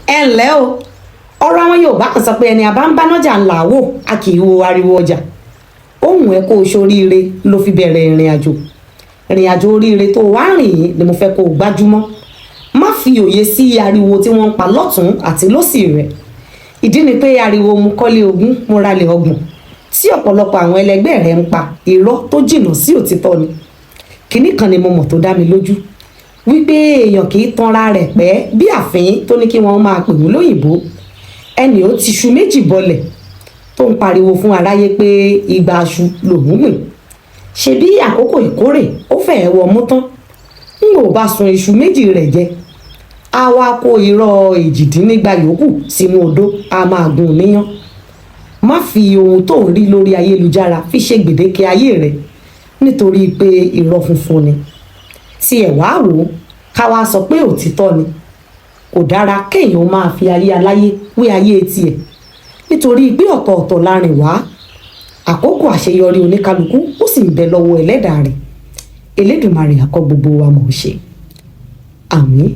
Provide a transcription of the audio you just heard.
Ẹ ǹlẹ́ o. Ọ̀rọ̀ àwọn Yorùbá kan sọ pé ẹni àbámbánájà ńlá wò, a kì í wo ariwo ọjà. Ohun ẹ kó o ṣoríire ló fi bẹ̀rẹ̀ ìrìn àjò. Ìrìn àjò oríire tó wá rìn yìí ni mo fẹ́ kó o gbájúmọ́. Má fi òye sí ariwo tí wọ́n ń pa lọ́tún àti lósì rẹ̀. Ìdí ni pé ariwo mo kọ́lé 20, mo ralẹ̀ 30 tí ọ̀pọ̀lọpọ̀ àwọn ẹlẹgbẹ́ rẹ̀ ń pa, irọ́ tó jìnnà sí òtítọ́ ni. Kinní kan ni mo mọ̀ tó dá mi lójú, wípé èèyàn kì í tanra rẹ̀ pẹ́ bí àfín tó ní kí wọ́n máa pè wọ́n lóyìnbó. Ẹnì ó ti ṣu méjì bọlẹ̀ tó ń pariwo fún aráyé pé igba aṣu lòún gbìn. Ṣebí àkókò ìkórè ó fẹ́ẹ́ wọ mú tán, n ò bá sun iṣu méjì rẹ̀ jẹ, á wá kó irọ́ 118 yòókù sínú odó, á máa gún un níyàn. Má fi ohun tó ń rí lórí ayélujára fi ṣe gbèdéke ayé rẹ, nítorí pé irọ́ funfun ni. Tí ẹ̀ wá wò ó, ká wá sọ pé òtítọ́ ni, kò dára kéèyàn máa fi ayé aláyé wé ayé tiẹ̀, nítorí pé ọ̀tọ̀ọ̀tọ̀ la rìn wá. Àkókò àṣeyọrí oníkálukú ó sì ń bẹ lọ́wọ́ ẹlẹ́dàá rẹ̀. Elédùmarè á kọ́ gbogbo wa mọ̀ ọ́ ṣe. Àmín.